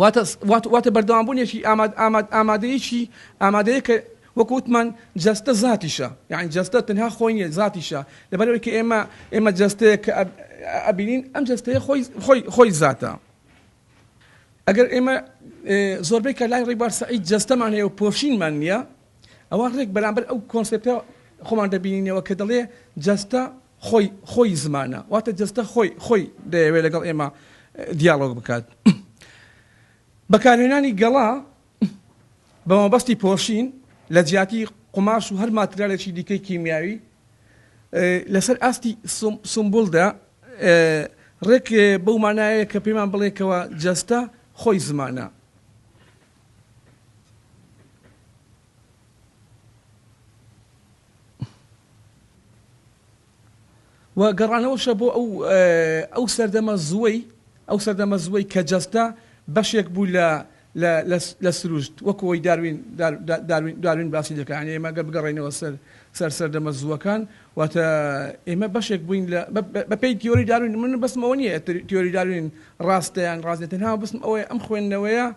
واتە واتە بەردەوامبوونێکی ئاماد ئاماد ئامادەیەکی ئامادەیە کە وەکو وتمان جەستە زاتیشە یعنی جەستە تەنها خۆی نییە زاتیشە لەبەرئەوەی کە ئێمە ئێمە جەستەیە کە ئەبینین ئەم جەستەیە خۆی خۆی خۆی زاتە ئەگەر ئێمە زۆربەی کە لای ڕیبار سەعید جەستەمان هەیە و پۆشینمان نییە ئەوە ڕێک بەرامبەر ئەو کۆنسێپتە خۆمان دەبینینەوە کە دەڵێ جەستە خۆی خۆی زمانە واتە جەستە خۆی خۆی دەیەوێت لەگەڵ ئێمە دیاڵۆگ بکات. بەکارهێنانی گەڵا بە مەبەستی پۆشین لە جیاتی قوماش و هەر ماتریالێکی دیکەی کیمیاوی لەسەر ئاستی سومبولدا ڕێک بەو مانایە کە پێمان بڵێ کەوا جەستە خۆی زمانە. و گەڕانەوەشە بۆ ئەو ئەو سەردەمە زووەی ئەو سەردەمە زووەی کە جەستە بەشێک بوو لە لە لە سروشت وەکو ئەوەی داروین داروین داروین باسی دەکات یانی ئێمە گەر بگەڕێینەوە سەر سەر سەردەمە زووەکان واتە ئێمە بەشێک بووین لە بەپێی تیۆری داروین من بەسم ئەوە نییە تیۆری داروین ڕاستە یان ڕاست نیە تەنها بەسم ئەوەیە ئەم خوێندنەوەیە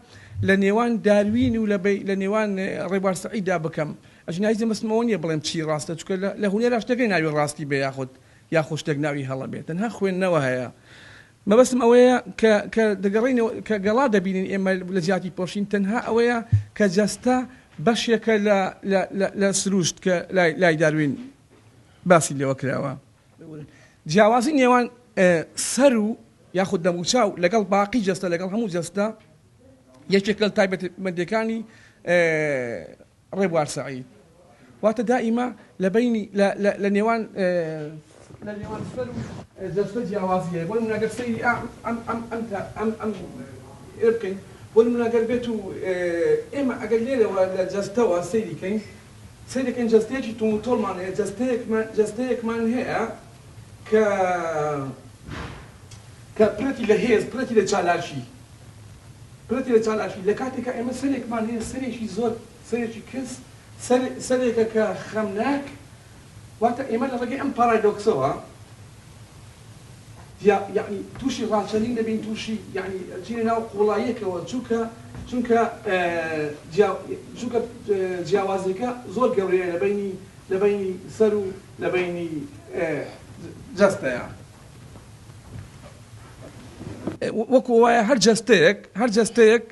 لە نێوان داروین و لە نێوان ڕێبوار سەعیددا بکەم ئەگینا هیچ مەبەستم ئەوە نییە بڵێم چی ڕاستە چونکە لە هونەرا شتێک نیە ناوی ڕاستی بێ یاخود یاخود شتێک ناوی هەڵە بێ تەنها خوێندنەوە هەیە مەبەستم ئەوەیە کە کە دەگەڕێینەوە کە گەڵا دەبینین ئێمە لە جیاتی پۆشین تەنها ئەوەیە کە جەستە بەشێکە لە لە لە لە سروشت کە لای لای داروین باسی لێوە کراوە. جیاوازی نێوان سەر و یاخود دەموچاو لەگەڵ باقی جەستە لەگەڵ هەموو جەستە یەکێکە لە تایبەتمەندیەکانی ڕێبوار سەعید، واتە دائیمە لە بەینی لە لە لە نێوان لە نێوان سەر و جەستە جیاوازی هەیە بۆ نمونە گەر سەیری ئەم ئەم ئەم ئەم تا ئەم ئەم ئێ بکەین بۆ نمونە گەر بێت و ئێمە ئەگەر لێرەوە لە جەستەوە سەیری کەین سەیری دەکەین جەستەیەکی توند و تۆڵمان هەیە جەستەیەکمان جەستەیەکمان هەیە کە کە پرێتی لە هێز پرێتی لە چالاکی پرێتی لە چالاکی لە کاتێکا ئێمە سەرێکمان هەیە سەرێکی زۆر سەرێکی کز سەر سەرێکە کە خەمناک واتە ئێمە لە ڕێگەی ئەم پارادۆکسەوە یا یەعنی تووشی ڕاچەنین دەبین تووشی یەعنی ئەچینە ناو قوڵاییەکەوە چونکە چونکە جیا چونکە جیاوازیەکە زۆر گەورەیە لە بەینی لە بەینی سەر و لە بەینی جەستەیە. وەکو وایە هەر جەستەیەک هەر جەستەیەک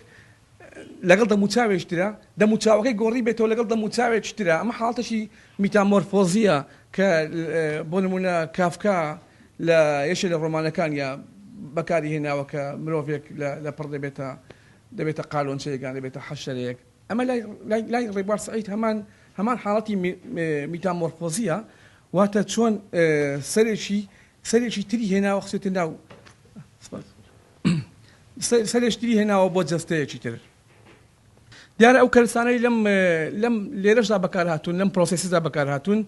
لەگەڵ دەموچاوێکی ترە دەموچاوەکەی گۆڕی بێتەوە لەگەڵ دەموچاوێکی ترە ئەمە حاڵەتێکی میتامۆرفۆزییە کە بۆ نمونە کافکا لە یەکێ لە ڕۆمانەکانیا بەکاری هێناوە کە مرۆڤێک لە پڕ دەبێتە دەبێتە قالۆنچەیەک یان دەبێتە حەشەرەیەک ئەمە لای لای لای ڕێبوار سەعید هەمان هەمان حاڵەتی میتامۆرفۆزییە واتە چۆن سەرێکی سەرێکی تری هێناوە خستێتە ناو سەرێکی تری هێناوە بۆ جەستەیەکی تر. دیارە ئەو کەرسانەی لەم لەم لێرەشدا بەکارهاتوون لەم پرۆسێسەدا بەکارهاتوون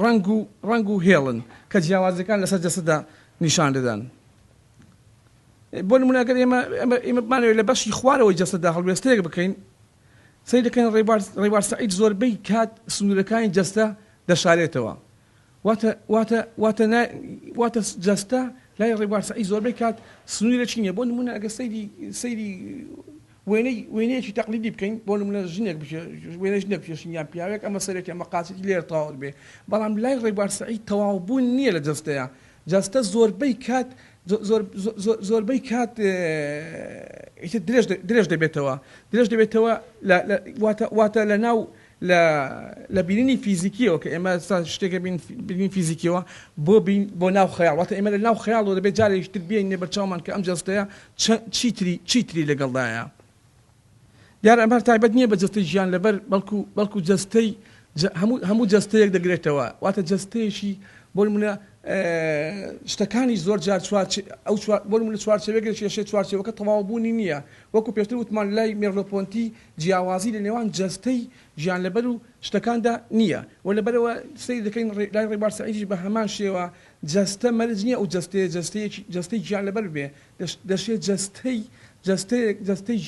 ڕەنگ و ڕەنگ و هێڵن کە جیاوازیەکان لەسەر جەستەدا نیشان دەدەن. بۆ نمونە گەر ئێمە ئێمە بمانەوێت لە بەشی خوارەوەی جەستەدا هەڵوێستەیەک بکەین سەیر دەکەین ڕێبوار ڕێبوار سەعید زۆربەی کات سنوورەکانی جەستە دەشارێتەوە واتە واتە واتە نا واتە جەستە لای ڕێبوار سەعید زۆربەی کات سنوورێکی نییە بۆ نموونە ئەگەر سەیری سەیری وێنەی وێنەیەکی تەقلیدی بکەین بۆ نموونە ژنێک بکێ وێنەی ژنێک بکێشین یان پیاوێک ئەمە سەرێکی ئەمە قاچێکی لێرە تەواو بێ بەڵام لای ڕێبوار سەعید تەواو بوون نییە لە جەستەیە جەستە زۆربەی کات زۆر زۆربەی کات ئیتر درێژ درێژ دەبێتەوە درێژ دەبێتەوە لە واتە واتە لە ناو لە لە بینینی فیزیکیەوە کە ئێمە ئێستا شتێکە بین بینین فیزیکیەوە بۆ بین بۆ ناو خەیاڵ واتە ئێمە لە ناو خەیاڵەوە دەبێت جارێکی تر بێینە بەرچاومان کە ئەم جەستەیە چی تری چی تری لەگەڵدایە. دیارە ئەمە هەر تایبەت نییە بە جەستەی ژیان لەبەر بەڵکو بەڵکو جەستەی هەموو هەموو جەستەیەک دەگرێتەوە واتە جەستەیەکی بۆ نمونە شتەکانی زۆر جار چوار ئەو بۆ نمونە چوارچێوەیەک دەکێشێت چوارچێوەکە تەواو بوونی نییە وەکو پێشتر وتمان لای مێرلۆپۆنتی جیاوازی لە نێوان جەستەی ژیانلەبەر و شتەکاندا نییە و لەبەرئەوە سەیر دەکەین لای ڕێبوار سەعیدیش بە هەمان شێوە جەستە مەرج نییە ئەو جەستەیە جەستەیەکی جەستەی گیانلەبەر بێ دەشێ جەستەی جەستەیەک جەستەی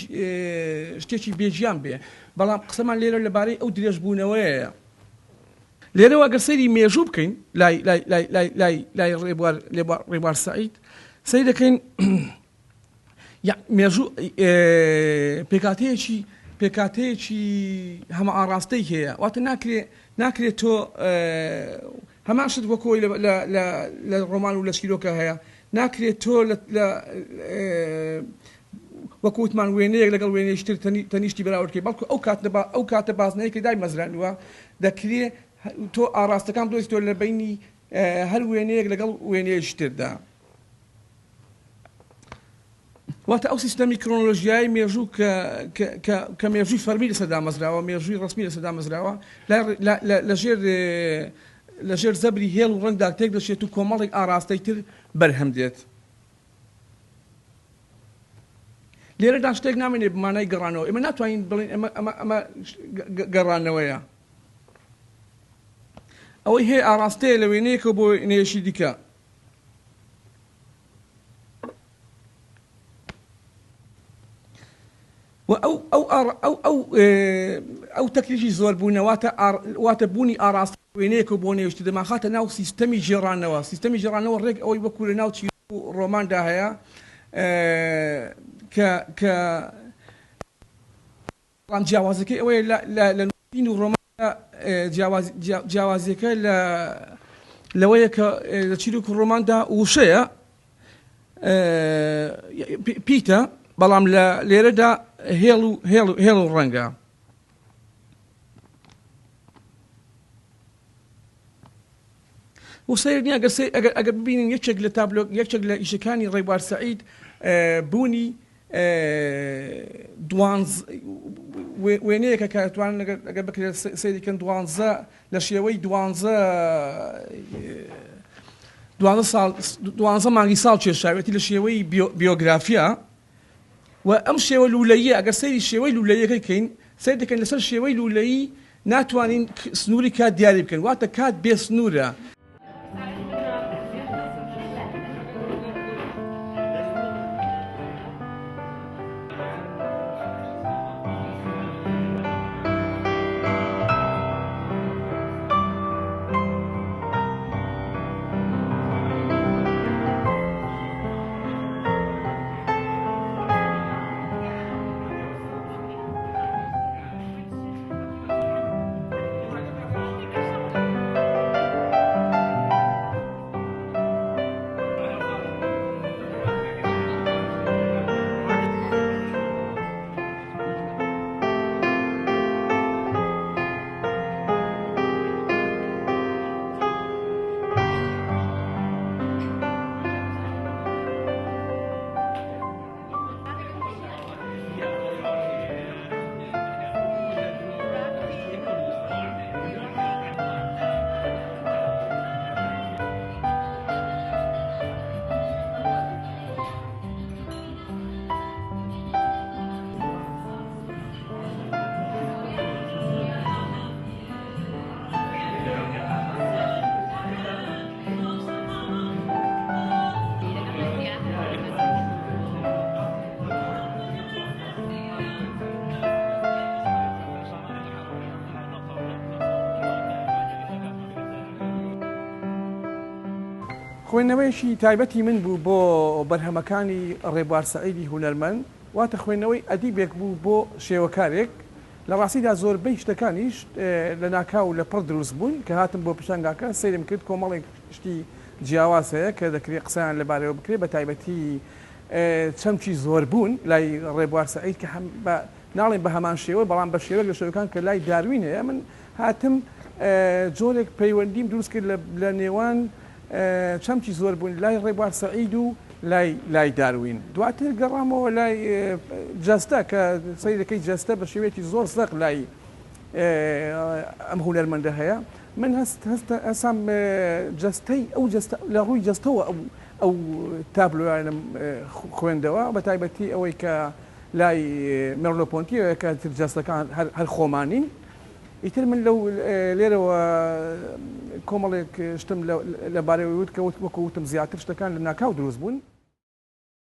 شتێکی بێ گیان بێ بەڵام قسەمان لێرە لەبارەی ئەو درێژبوونەوەیە. لێرەوە گەر سەیری مێژوو بکەین لای لای لای لای لای لای ڕێبوار ڕێبوار سەعید سەیر دەکەین. مێژوو پێکهاتەیەکی پێکهاتەیەکی هەمە ئاڕاستەی هەیە، واتە ناکرێ ناکرێت تۆ هەمان شت وەکو ئەوەی لە ڕۆمان و لە چیرۆکە هەیە، ناکرێت تۆ لە وەکو وتمان وێنەیەک لەگەڵ وێنەیەکی تر تەنیشتی بەراورد بکەی، بەڵکو ئەو کاتە ئەو کاتە بازنەیە کە دایمەزراندووە دەکرێ تۆ ئاڕاستەکان بدۆزیتەوە لە بەینی هەر وێنەیەک لەگەڵ وێنەیەکی تردا. واتە ئەو سیستەمی کرۆنۆلۆژیای مێژوو کە کە کە مێژووی فەرمی لەسەر دامەزراوە، مێژووی ڕەسمی لەسەر دامەزراوە، لە ژێر لە ژێر زەبری هێڵ و ڕەنگدا تێک دەچێت و کۆمەڵێک ئاراستەی تر بەرهەم دێت. لێرەدا شتێک نامێنێ بە مانای گەڕانەوە. ئێمە ناتوانین بڵێین ئەمە ئەمە ئەمە گەڕانەوەیە. ئەوەی هەیە ئاراستەیە لە وێنەیەکەوە بۆ وێنەیەکی دیکە. و ئەو ئەو ئەو ئەو ئەو تەکنیکی زۆربوونە واتە واتە بوونی ئاڕاستە وێنەیەکە بۆ نێوشتر دەمانخاتە ناو سیستەمی گێڕانەوە. سیستەمی گێڕانەوە ڕێک ئەوەی وەکو لە ناو چیرۆک و ڕۆماندا هەیە کە کە بەڵام جیاوازەکەی ئەوەیە لە لە لە نووسین و ڕۆماندا جیاواز جیاوازیەکە لە لەوەیە کە لە چیرۆک و ڕۆماندا وشەیە پیتە بەڵام لە لێرەدا هێڵ و هێڵ و هێڵ و ڕەنگە. و سەیر نییە ئەگەر ئەگەر ئەگەر ببینین یەکێک لە تابلۆ یەکێک لە ئیشەکانی ڕێبوار سەعید بوونی دوانز وێنەیەکە کە توان ئەگەر بکرێت سەیری کەن دوانزە لە شێوەی دوانزە دوانزە ساڵ دوانزە مانگی ساڵ کێشاوێتی لە شێوەی بیۆگرافیا و ئەم شێوە لوولەییە ئەگەر سەیری شێوەی لوولەیەکەی کەین سەیر دەکەین لەسەر شێوەی لوولەیی ناتوانین سنووری کات دیاری بکەین واتە کات بێ سنوورە. خوێندنەوەیەکی تایبەتی من بوو بۆ بەرهەمەکانی ڕێبوار سەعیدی هونەرمەند، واتە خوێندنەوەی ئەدیبێک بوو بۆ شێوەکارێک، لە ڕاستیدا زۆربەی شتەکانیش لە ناکاو و لە پڕ دروست بوون، کە هاتم بۆ پیشانگاکە سەیرم کرد کۆمەڵێک شتی جیاواز هەیە کە دەکرێ قسەیان لەبارەیەوە بکرێ، بە تایبەتی چەمکی زۆربوون لای ڕێبوار سەعید کە هەم بە ناڵێم بە هەمان شێوە بەڵام بە شێوەیەک لە شێوەکان کە لای داروین هەیە، من هاتم جۆرێک پەیوەندیم دروست کرد لە نێوان چەمکی زۆربوون لای ڕێبوار سەعید و لای لای داروین. دواتر گەڕامەوە لای جەستە کە سەیرەکەی جەستە بە شێوەیەکی زۆر زەق لای ئەم هونەرمەندە هەیە. من هەست هەست هەستام جەستەی ئەو جەستە لە ڕووی جەستەوە ئەو ئەو تابلۆیانم خوێندەوە بە تایبەتی ئەوەی کە لای مێرلۆپۆنتیەوە کە تر جەستەکان هەر هەر خۆمانین. ئیتر من لەو لێرەوە کۆمەڵێک شتم لەبارەیەوە وت کە وەکو وتم زیاتر شتەکان لە ناکاو دروست بوون.